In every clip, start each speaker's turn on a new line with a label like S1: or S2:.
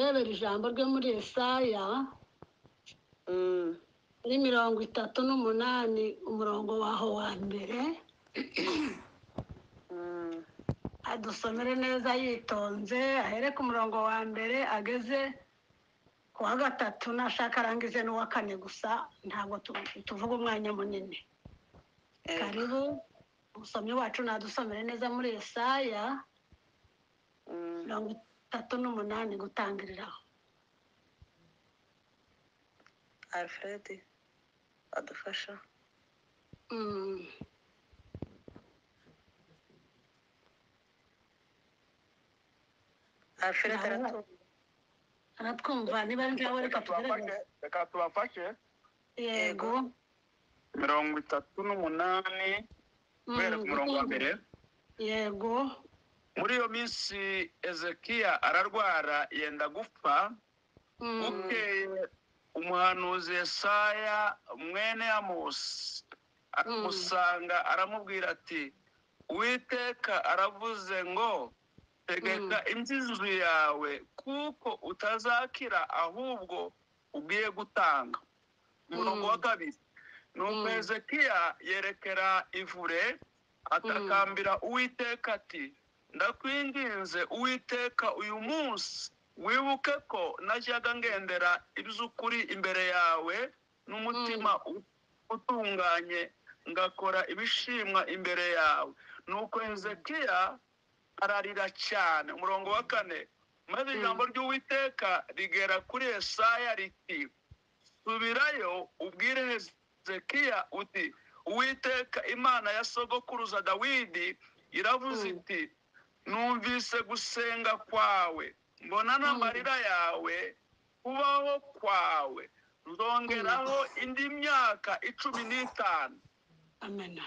S1: aturebere ijambo ryo muri Yesaya muri 38, umurongo waho wa mbere. Adusomere neza yitonze, ahere ku murongo wa mbere ageze ku wa gatatu, nashaka arangize n'uwa kane gusa, ntabwo tuvuga umwanya munini. Karibu umusomyi wacu nadusomere neza muri Yesaya 38 gutangiriraho.
S2: Alfred adufasha. Alfred
S1: aratwumva niba ari nkawe reka tugerageze.
S3: Reka tubafashe.
S1: Yego.
S3: 38 guhera ku murongo wa mbere.
S1: Yego.
S3: Muri iyo minsi Ezekiya ararwara yenda gupfa. Bukeye umuhanuzi Yesaya mwene Amosi aramusanga aramubwira ati: Uwiteka aravuze ngo tegeka iby'inzu yawe, kuko utazakira ahubwo ugiye gutanga. Umurongo wa kabiri. Nuko Hezekiya yerekera ivure atakambira Uwiteka ati: Ndakwinginze Uwiteka, uyu munsi wibuke ko najyaga ngendera iby'ukuri imbere yawe n'umutima utunganye, ngakora ibishimwa imbere yawe. Nuko Hezekiya ararira cyane. Umurongo wa kane. Maze ijambo ry'Uwiteka rigera kuri Yesaya riti: Subirayo ubwire Hezekiya uti: Uwiteka Imana ya sogokuruza Dawidi iravuze iti: Numvise gusenga kwawe, mbona n'amarira yawe, kubaho kwawe, nzongeraho indi myaka 15.
S1: Amen.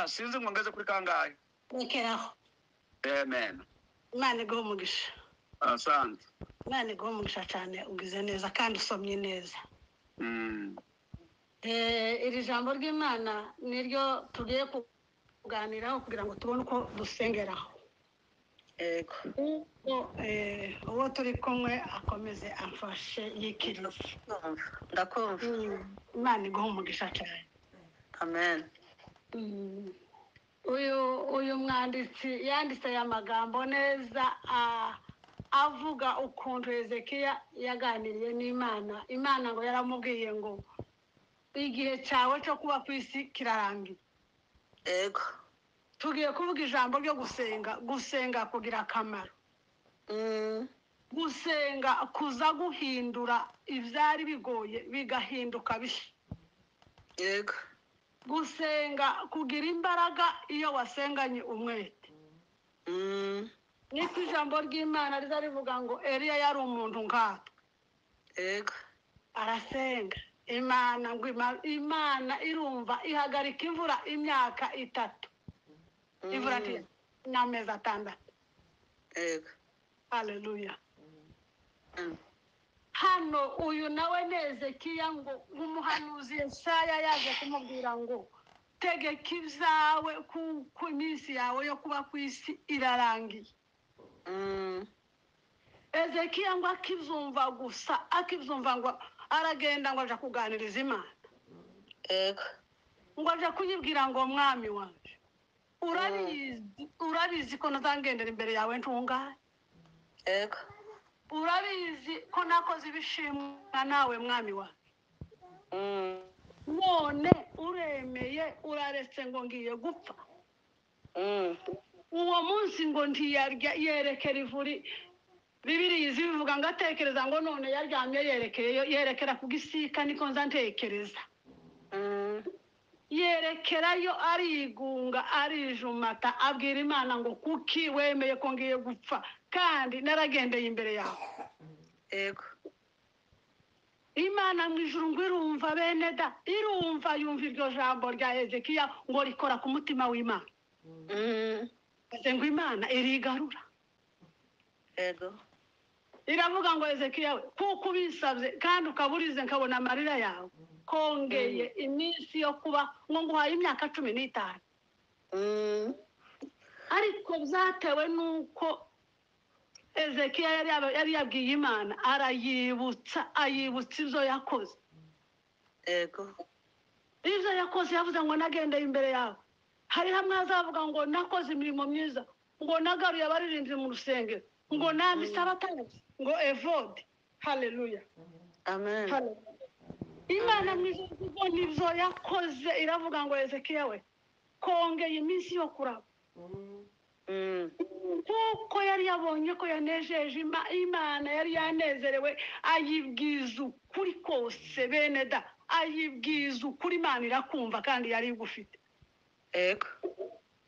S3: Sinzi ngo ngeze kuri kangahe.
S1: Rekeraho.
S3: Amen.
S1: Imana iguhe umugisha.
S3: Asante.
S1: Imana iguhe umugisha cyane, ugize neza kandi usomye neza. Iri jambo ry'Imana niryo tugiye kuganiraho kugira ngo tubone uko dusengeraho.
S2: Yego.
S1: Uwo turi kumwe akomeze amfashe yikirize.
S2: Ndakumva.
S1: Imana iguhe umugisha cyane.
S2: Amen.
S1: Uyu mwanditsi yanditse aya magambo neza, avuga ukuntu Hezekiya yaganiriye n'Imana. Imana ngo yaramubwiye ngo igihe cyawe cyo kuba ku isi kirarangiye.
S2: Yego.
S1: Tugiye kuvuga ijambo ryo gusenga, gusenga kugira akamaro. Gusenga kuza guhindura ibyari bigoye bigahinduka bishya.
S2: Yego.
S1: Gusenga kugira imbaraga iyo wasenganye umwete. Niko ijambo ry'Imana riza rivuga ngo Eliya yari umuntu nkatwe.
S2: Yego.
S1: Arasenga Imana ngo Imana irumva, ihagarika imvura imyaka 3. Imvura n'amezi 6.
S2: Yego.
S1: Haleluya. Hano uyu nawe Hezekiya ngo umuhanuzi Yesaya yaje kumubwira ngo tegeka ibyawe kuko iminsi yawe yo kuba ku isi irarangiye. Hezekiya ngo akizumva gusa, akizumva ngo aragenda ngo aja kuganiriza Imana.
S2: Yego.
S1: Ngo aja kuyibwira ngo mwami wanje, urabizi ko ntazangendera imbere yawe ntunganye.
S2: Yego.
S1: Urabizi ko nakoze ibishimwa nawe mwami wanjye. None uremeye uraretse ngo ngiye gupfa. Uwo munsi ngo ntiyarya, yerekera ivuri. Bibiliya izivuga ngo atekereza ngo none yaryamye yerekera ku gisika, niko nza ntekereza. Yerekerayo arigunga arijumata, abwira Imana ngo kuki wemeye ko ngiye gupfa kandi naragendeye imbere yawe.
S2: Yego.
S1: Imana mu ijuru ngo irumva bene da, irumva yumva iryo jambo rya Hezekiya ngo rikora ku mutima w'Imana. Maze ngo Imana irigarura.
S2: Yego.
S1: Iravuga ngo Hezekiya we, kuko ubisabye kandi ukaburize nkabona amarira yawe, kongeye iminsi yo kuba ngo nguhaye imyaka 15. Ariko byatewe nuko Ezekiya yari yabwiye Imana, arayibutsa, ayibutsa ibyo yakoze.
S2: Yego.
S1: Ibyo yakoze yavuze ngo nagendeye imbere yawe. Hari hamwe azavuga ngo nakoze imirimo myiza, ngo nagaruye abaririmbyi mu rusengero, ngo nambitse abatambyi, ngo evode. Haleluya.
S2: Amen.
S1: Haleluya. Imana mu ijuru kubona ibyo yakoze iravuga ngo Ezekiya we, kongeye iminsi yo kuraba. Kuko yari yabonye ko yanejeje Imana, yari yanezerewe, ayibwiza ukuri kose. Bene da, ayibwiza ukuri, Imana irakumva kandi yari igufite.
S2: Yego.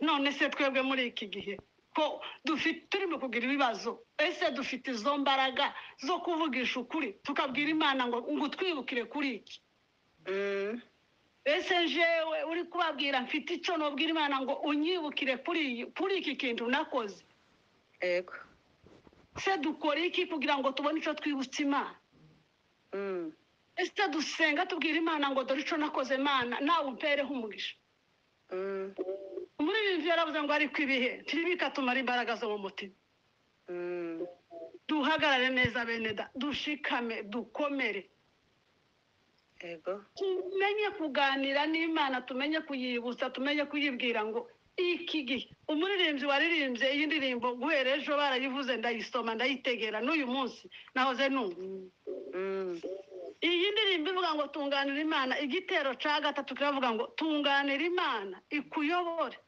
S1: None se twebwe muri iki gihe ko dufite turimo kugira ibibazo, ese dufite izo mbaraga zo kuvugisha ukuri tukabwira Imana ngo twibukire kuri iki? Ese jewe uri kubabwira mfite icyo nobwira Imana ngo unyibukire kuri iki kintu nakoze?
S2: Yego.
S1: Se dukora iki kugira ngo tubone icyo twibutsa Imana? Ese dusenga tubwira Imana ngo dore icyo nakoze Mana, nawe umpereho umugisha? Umuririmbyi yaravuze ngo ariko ibihe ntibikatumara imbaraga zo mu mutima. Duhagarare neza bene da, dushikame, dukomere.
S2: Yego.
S1: Tumenye kuganira n'Imana, tumenye kuyibutsa, tumenye kuyibwira ngo iki gihe. Umuririmbyi waririmbye iyi ndirimbo guhera ejo barayivuze, ndayisoma ndayitegera, n'uyu munsi nahoze numva. Iyi ndirimbo ivuga ngo tunganira Imana. Igitero cya gatatu kiravuga ngo tunganira Imana ikuyobore.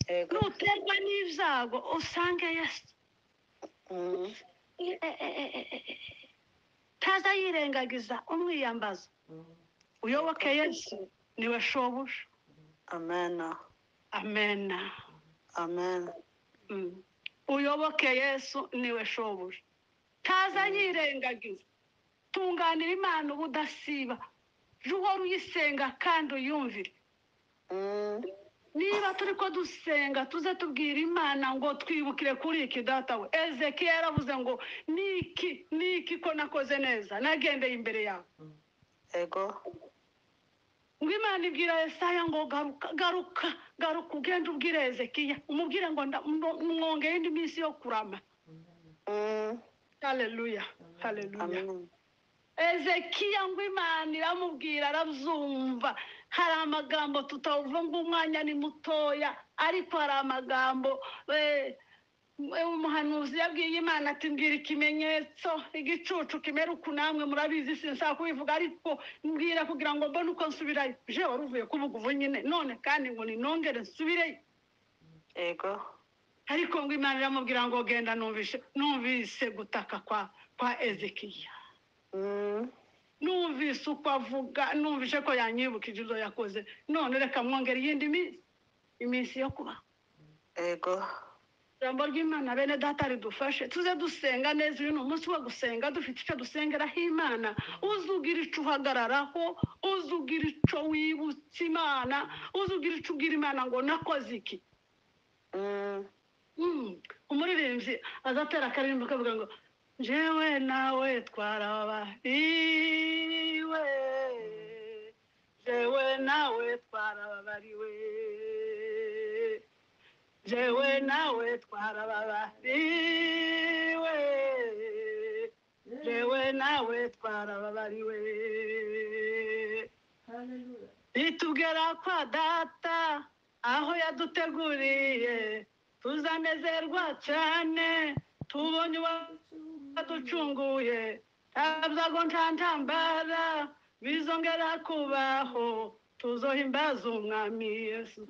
S2: Yego.
S1: Nuterwa n'ibyago usange Yesu. Taza yirengagiza umwiyambazo. Uyoboke Yesu niwe shobuja.
S2: Amen.
S1: Amen.
S2: Amen.
S1: Uyoboke Yesu niwe shobuja. Taza yirengagiza. Tunganira Imana ubudasiba. Jya uhora uyisenga kandi uyumvire. Niba turi ko dusenga tuze tubwira Imana ngo twibukire kuri iki data we. Ezekiya yaravuze ngo niki niki ko nakoze neza, nagendeye imbere yawe.
S2: Yego.
S1: Ngo Imana ibwira Yesaya ngo garuka, garuka, garuka ugende ubwire Ezekiya, umubwire ngo mwongeye indi minsi yo kurama. Haleluya, haleluya.
S2: Amen.
S1: Ezekiya ngo Imana iramubwira arabyumva. Hari amagambo tutavuga ngo umwanya ni mutoya, ariko hari amagambo umuhanuzi yabwiye Imana ati mbwira ikimenyetso, igicucu kimera uku, namwe murabizi sinshaka kubivuga, ariko mbwira kugira ngo mbone uko nsubirayo. Je wari uvuye kuvuga ubu nyine, none kandi ngo ninongere nsubireyo.
S2: Yego.
S1: Ariko ngo Imana iramubwira ngo genda, numvise gutaka kwa Ezekiya. Numvise uko avuga, numvise ko yanyibukije ibyo yakoze, none reka mwongere iyindi minsi, iminsi yo kubaho.
S2: Yego.
S1: Ijambo ry'Imana bene data ridufashe, tuze dusenga neza. Uyu ni umunsi wo gusenga dufite icyo dusengeraho Imana. Uzugira icyo uhagararaho, uzugira icyo wibutsa Imana, uzugira icyo ubwira Imana ngo nakoze iki. Umuririmbyi azatera akaririmbo kavuga ngo jewe nawe twarababariwe, jewe nawe twarababariwe, jewe nawe twarababariwe, jewe nawe twarababariwe. Nitugera kwa data aho yaduteguriye, tuzanezerwa cyane tubonye uwaducunguye. Nta byago nta ntambara bizongera kubaho, tuzohimbaza umwami Yesu.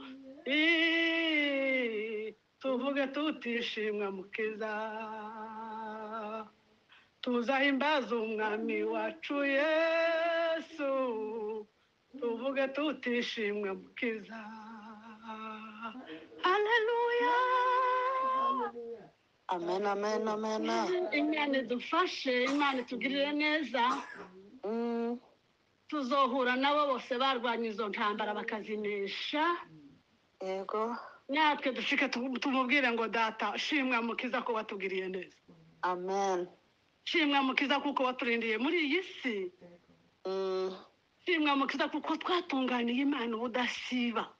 S1: Tuvuge tutishimwa mukiza, tuzahimbaza umwami wacu Yesu, tuvuge tutishimwa mukiza. Haleluya.
S2: Amen, amen, amen.
S1: Imana idufashe, Imana itugirire neza. Tuzohura nabo bose barwanya izo ntambara bakazinesha.
S2: Yego.
S1: Natwe dushike tumubwire ngo data shimwa mukiza ko watugiriye neza.
S2: Amen.
S1: Shimwa mukiza kuko waturindiye muri iyi si. Shimwa mukiza kuko twatunganiye Imana ubudasiba.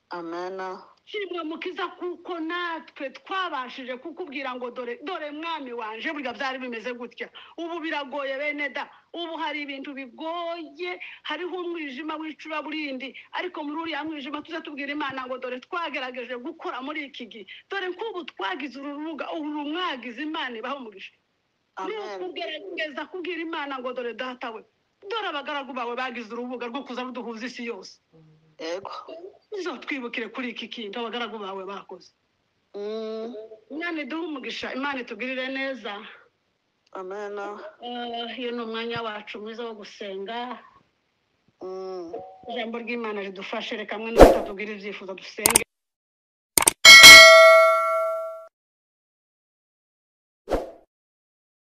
S2: Amen.
S1: Shimwa Mukiza, kuko natwe twabashije kukubwira ngo dore dore mwami wanje, burya byari bimeze gutya. Ubu biragoye bene da, ubu hari ibintu bigoye, hariho umwijima w'icuraburindi, ariko muri uriya mwijima tuze tubwira Imana ngo dore twagerageje gukora muri iki gihe, dore nk'ubu twagize uru rubuga, ubu mwagize, Imana ibaho umugisha. Ni
S2: Amen.
S1: ukugerageza kubwira Imana ngo dore data we, dore abagaragu bawe bagize urubuga rwo kuza ruduhuza isi yose.
S2: Yego.
S1: Uzatwibukire kuri iki kintu abagaragu bawe bakoze. Imana iduhe umugisha, Imana itugirire neza.
S2: Amen.
S1: Uyu ni umwanya wacu mwiza wo gusenga. Ijambo ry'Imana ridufashe. Reka mwe natwe tubwire ibyifuzo, dusenge.